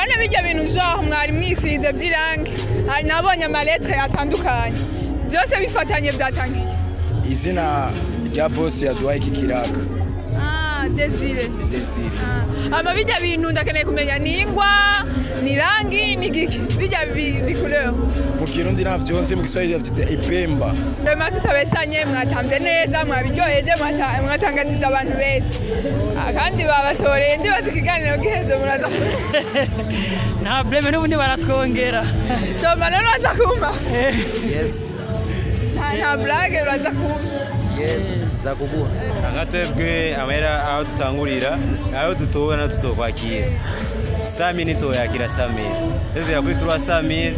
Urabona bijya bintu genre mwari mwisize by'irangi. Hari nabonye ama lettres atandukanye, byose bifatanye byatangiye. Izina rya boss yaduhaye iki kiraka. Ah, Desire. Desire. Ama bijya bintu ndakeneye kumenya, ni ingwa, ni rangi, ni giki bijya bikureba? Mu Kirundi ntavyo nzi, mu Giswahili bavyita ipemba. Vraiment tutabesanye, mwatamvye neza, mwabiryoheje, mwatangajije abantu benshi. Ah, kandi babasoreye, ndibaza ikiganiro giheze muraza. Nta problème, n'ubundi baratwongera. Toma, none uraza kumpa? Yes. Nta blague, uraza kumpa? Yes, nzakuguha. Nka twebwe amahera aho dutangurira, ayo dutora tutokwakira 100 000, nitoyakira 100 000, tuzera kuri 300 000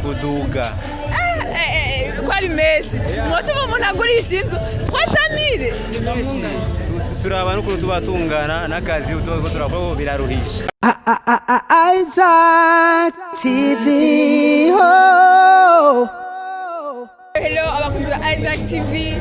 kuduga. Eh, eh, eh, ko ari menshi, mwotuma umuntu agurisha inzu 300 000? Turaba n'ukuntu tuba tungana n'akazi tuba turakora, biraruhisha. Isaac TV. Oh. Hello abakunzi ba Isaac TV,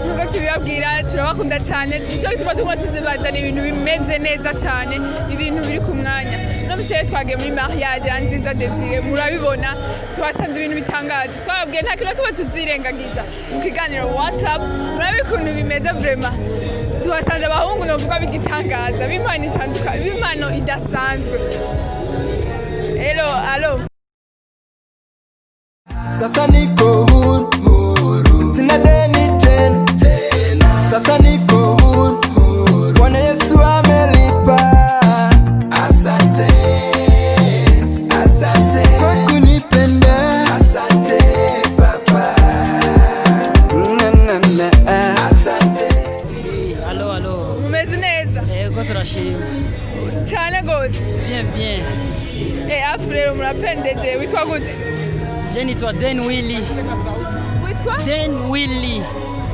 nkuko tubibabwira turabakunda cyane, nicyo gituma tuguma tuzibazana ibintu bimeze neza cyane, ibintu biri ku mwanya. No musi rero twagiye muri mariage ya Nziza Desire, murabibona tuhasanze ibintu bitangaje. Twababwiye nta kintu na kimwe tuzirengagiza mu kiganiro WhatsApp. Murabe ukuntu bimeze, vraiment tuhasanze abahungu novuga b'igitangaza, b'impano itandukanye, b'impano idasanzwe. Hello, allo. Sasa niko huru, huru. Sina deni tena, tena. Sasa niko huru, huru. Bwana Yesu amelipa. Asante, asante kwa kunipenda. Asante Baba. Na, na, na. Asante. Allo, allo. Mumeze neza? Yego, turashima. Cyane gose. Bien, bien. Eh, afu rero murapendeje. Witwa gute? Je nitwa Den Willy. Witwa? Den Willy.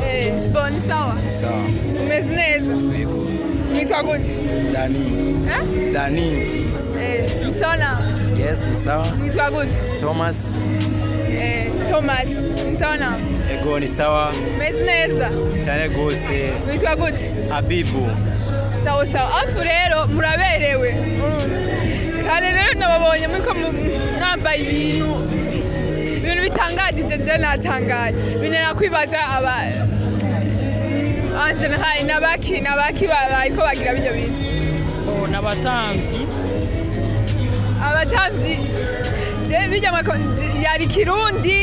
Eh, bon, ni sawa. Sawa. Umeze neza? Yego. Witwa gute? Dani. Eh? Dani. Eh, ni sawa na? Yes, ni sawa. Mwitwa gute? Thomas. Eh, Thomas, ni sawa na? Ego, ni sawa. Umeze neza? Cyane gose. Witwa gute? Abibu. Sawa sawa. Afu rero muraberewe. Kandi rero nababonye muriko mwambaye ibintu bitangajije, je natangaye, binera kwibaza aba en général nabaki bariko bagira ibyo bintu. Oh, n'abatamvyi. Abatamvyi, je bijya yari Kirundi,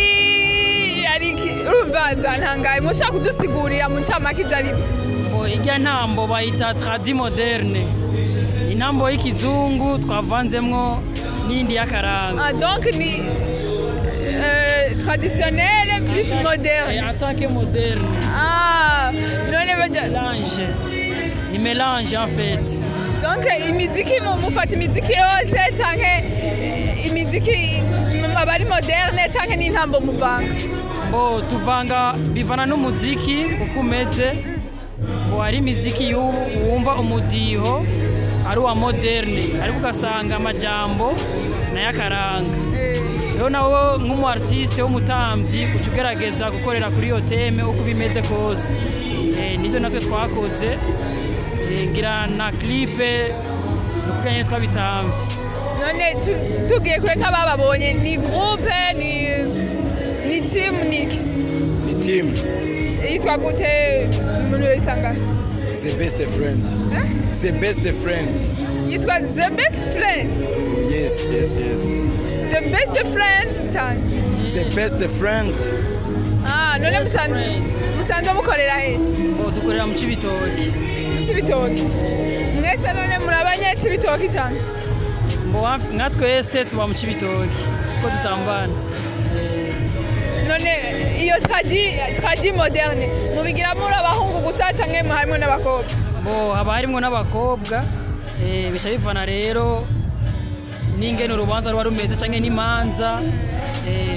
yari urumva ntangaye, mushaka kudusigurira mu ncamake ivyo ari vyo? Oh, irya ntambo bayita tradi moderne, intambo y'ikizungu twavanzemwo n'indi y'akaranga. Ah, donc ni traditionnel plus moderne. En tant que moderne. Ah, none bajya Mélange, ni mélange en fait. Donc imiziki mufata imiziki yose canke imiziki aba ari moderne canke n'intambo muvanga? Bo, tuvanga, bivana n'umuziki uko umeze. Bo, hari imiziki y'ubu wumva umudiho ari uwa moderne, ariko ugasanga amajambo n'ayakaranga. Rero nawe nk'umu artiste w'umutamvyi uca ugerageza gukorera kuri iyo thème uko bimeze kose. Nivyo natwe twakoze. Ngira na clip ni ukuvuga nyene twabitamvye. None tugiye kure nk'abababonye, ni groupe, ni team, niki? Ni team. Yitwa gute, umuntu yoyisanga? The Best Friend. The Best Friend. Yitwa The Best Friend? Yes. The Best Friends cyane? The Best Friend. Ah, none musanzwe mukorera he? Bo, dukorera mu Cibitoke. Mu Cibitoke mwese? None muri abanyacibitoki cyane? Bo, nka twese tuba mu Cibitoke kuko dutambana. None iyo tradi moderne mubigira muri abahungu gusa canke harimo n'abakobwa? Bo, haba harimwo n'abakobwa. Bica bivana rero n'ingene urubanza ruba rumeze canke n'imanza.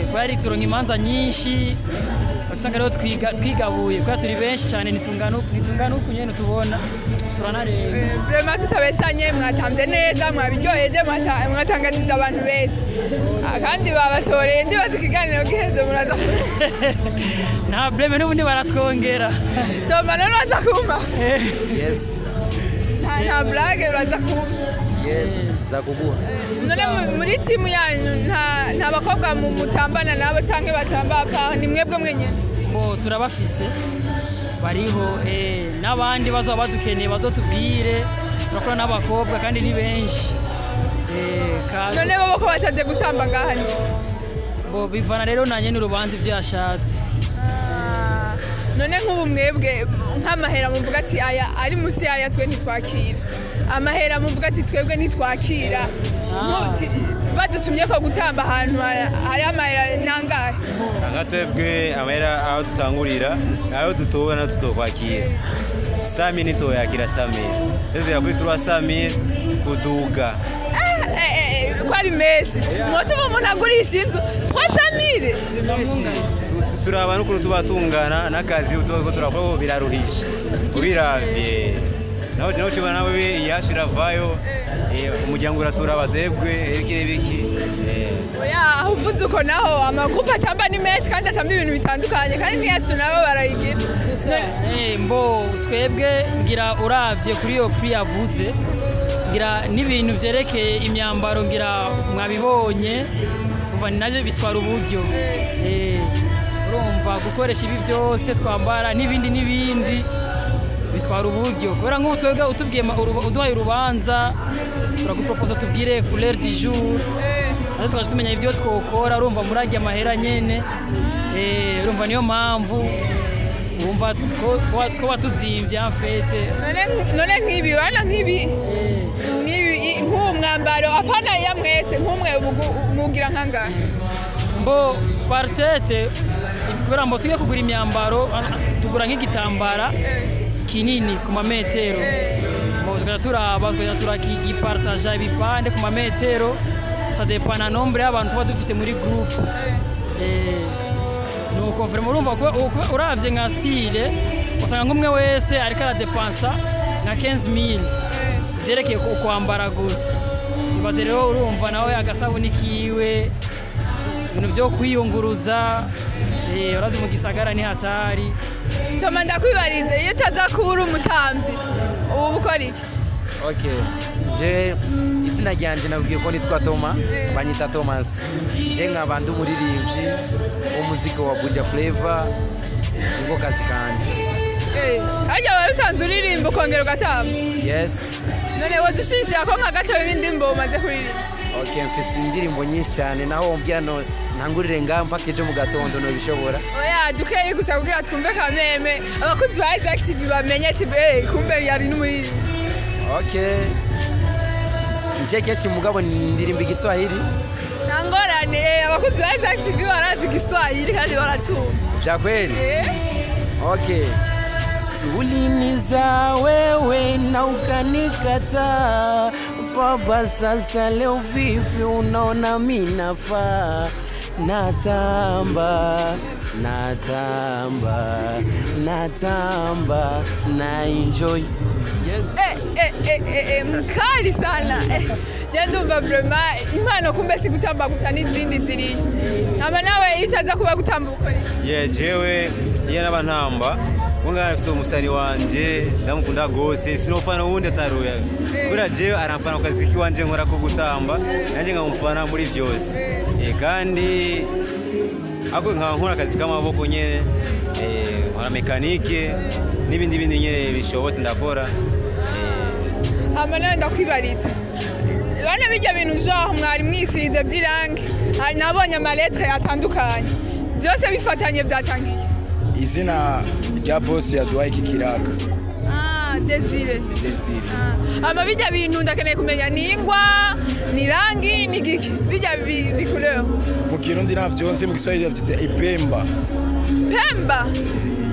Kubera ari turonka imanza nyinshi, usanga rero twigabuye kubera turi benshi cyane, ntitungana uku nyene tubona, turanarenga. Vraiment tutabesanye, mwatamvye neza, mwabiryoheje, mwatangajije abantu benshi. Ah, kandi babasoreye, ndibaza ikiganiro giheze muraza. Nta problème, n'ubundi baratwongera. Toma, none uraza kumpa? Yes. Nta blague, uraza kumpa? Yes. Za kuguha. None muri timu yanyu nta bakobwa mutambana nabo canke batamba apa, ni mwebwe mwenyene? Bo, turabafise, bariho, n'abandi bazoba badukeneye bazotubwire. Turakora n'abakobwa kandi ni benshi. None bo ko bataje gutamba ngaha ni? Bo, bivana rero na nyene urubanza ibyo yashatse. Ah, none nk'ubu mwebwe nk'amahera muvuga ati aya ari musi aya twe ntitwakira, amahera muvuga ati twebwe ntitwakira, badutumye ko gutamba ahantu hari amahera nangahe? Nka twebwe amahera aho dutangurira, ayo dutora nayo tutokwakira, 100 000 nitoyakira 100 000, tuzira kuri 300 000 kuduga. Ko ari menshi, mwotuma umuntu agurisha inzu 300 000? Turaba n'ukuntu tuba tungana n'akazi tuba turakora, biraruhisha ubiravye. Naho ushobora nawe yashiravayo, umuryango uraturaba twebwe ibiki n'ibiki. Oya, aho uvuze uko naho amagurupe atamba ni menshi kandi atamba ibintu bitandukanye, kandi n'iyacu nabo barayigira. Mbo twebwe ngira uravye kuri iyo prix yavuze, ngira n'ibintu vyerekeye imyambaro ngira mwabibonye, umva ni navyo bitwara uburyo. Urumva gukoresha ibi byose twambara n'ibindi n'ibindi bitwara uburyo, kubera nk'ubu twebwe utubwiye uduhaye urubanza, turaguproposa tubwire couleur du jour, natwe tukaja tumenya ibyo twokora. Urumva murarya amahera nyene. Urumva niyo mpamvu wumva ko twoba tuzimvye en fait. None nk'ibi wana nk'ibi nk'uwo mwambaro, apana ya mwese, nk'umwe mugira nkangahe? Mbo par tête, kubera mbo tugiye kugura imyambaro, tugura nk'igitambara kinini ku mametero, mbo tukaja turaba, tukaja turakigipartaja ibipande ku mametero, ça dépend na nombre y'abantu tuba dufise muri groupe. Nuko vraiment urumva uravye nka style, usanga nk'umwe wese ariko aradepansa nka 15000 vyerekeye kwambara gusa. Ibaze rero, urumva nawe agasabuni kiwe, ibintu byo kwiyunguruza, urazi mu gisagara ni hatari. Toma, ndakwibarize, iyo utaza kuba uri umutambyi ubu ukora iki? Okay, je izina ryanje nabwiye ko nitwa Toma, banyita Thomas. Je nkaba ndi umuririmbyi w'umuziki wa Buja Flavor, niko kazi kanje. Harya wari usanzwe uririmba ukongera ugatamba? Yes. None wodushishira ko nka gatoya nk'indirimbo umaze kuririmba? Okay, mfise indirimbo nyinshi cyane, naho wombwira no ntangurire ngaha mpaka ejo mu gatondo nobishobora. Oya, dukeyi gusa kugira twumve kameme, abakunzi ba Isaac TV bamenye ati eh, kumbe yari n'umuririmbyi. Okay, nje kenshi mugabo ndirimba Igiswahili. Nta ngorane, abakunzi ba Isaac TV barazi Igiswahili kandi baracumva. Vya kweli? Eh. Okay. Uliniza wewe na ukanikataa baba, sasa leo vipi unaona minafaa? Natamba, natamba, natamba na enjoy. Yes. Eh, mkali sana. Je ndumva vraiment impano, kumbe si gutamba gusa, n'izindi ziri. Hama nawe iyo utaza kuba gutamba ukora iki? Ye, jewe iyo naba ntamba ngana mfite umusani wanje ndamukunda gose, sinofana uwundi ataruya, kubera jewe aramfana ku kazi kiwanje nkora ko gutamba, nanjye nkamufana muri byose. Kandi ako nkaba nkora akazi k'amaboko nyene, nkora mécanique n'ibindi bindi nyene bishobotse ndakora. Hama nawe ndakwibariza, bana bijya bintu genre mwari mwisize by'irangi, nabonye ama lettres atandukanye, byose bifatanye byatangiye? Izina rya bosi yaduhaye iki kiraka. Ah, Desire. Desire. Hama bijya bintu ndakeneye kumenya, ni ingwa, ni rangi, ni giki bijya bicouleur? Mu Kirundi ntavyo nzi, mu Giswahili bavyita ipemba. Pemba?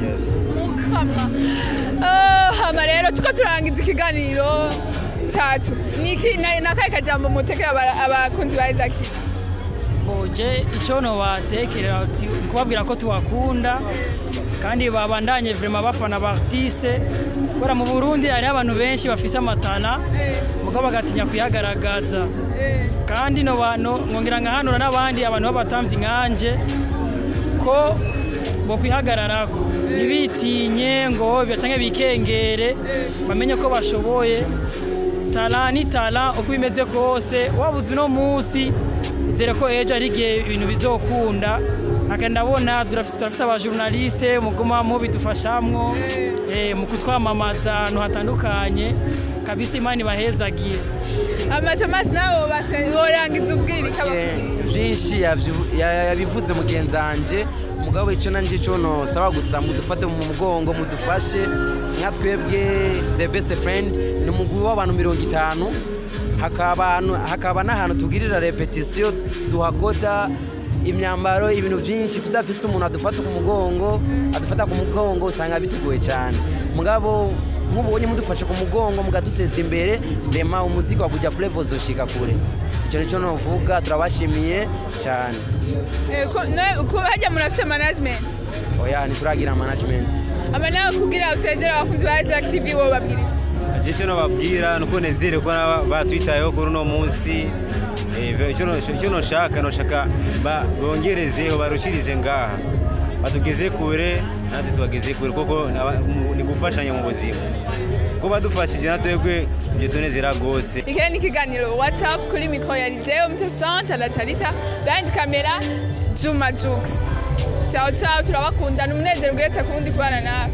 Yes. Mukama. Hama rero tuko turangiza ikiganiro cyacu, niki nakahe kajambo mutekera abakunzi ba Isaac TV? Boje icyo nobatekerera kubabwira ko tubakunda kandi babandanye vraiment bafana ba artiste, kubera mu Burundi hariho abantu benshi bafise amatana mugabo bagatinya kuyagaragaza. Kandi no bantu mwongera nkahanura n'abandi abantu b'abatamvyi nkanje ko bo kwihagararako, ntibitinye ngo canke bikengere, bamenye ko bashoboye. Talent ni talent, uko bimeze kose wabuze uno munsi, izere ko ejo ari igihe ibintu bizokunda. Aka ndabona turafise aba journaliste muguma mubidufashamwo mu kutwamamaza ahantu hatandukanye kabisa. Imana ibahezagiye. Ama Thomas, nawe worangiza ubwira Byinshi yabivuze mugenzi wanje. Mugabo icyo nanje icyo nosaba gusa, mudufate mu mugongo, mudufashe nka twebwe The Best Friend. Ni umugwi w'abantu 50, hakaba n'ahantu tugirira répétition, duhagoda imyambaro, ibintu byinshi. Tudafise umuntu adufata ku mugongo, usanga bitugoye cyane. Mugabo nk'ubonye mudufashe ku mugongo, mukaduteza imbere, rema umuziki wa Buja Flavor uzoshika kure. Icyo nicyo novuga. Turabashimiye cyane. Ko hajya murafise management? Oya, ntituragira management. Ama nawe kugira usezere abakunzi ba Isaac TV, wowe babwira iki? Icyo nababwira nuko nezere ko batwitayeho kuri uno munsi. Icyo noshaka bongerezeho, barushirize ngaha, batugeze kure, natwe tubageze kure, kuko ni gufashanya mu buzima. Ko badufashije natwebwe ibyo tunezera rwose. Iki ni ikiganiro WhatsApp. Kuri mikoro ya Lideo Mto Santa La Talita, behind camera Juma Jux. Ciao ciao, turabakunda. Ni umunezero ugeretse ku wundi kubana nawe.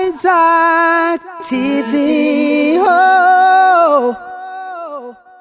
Isaac TV. Oh.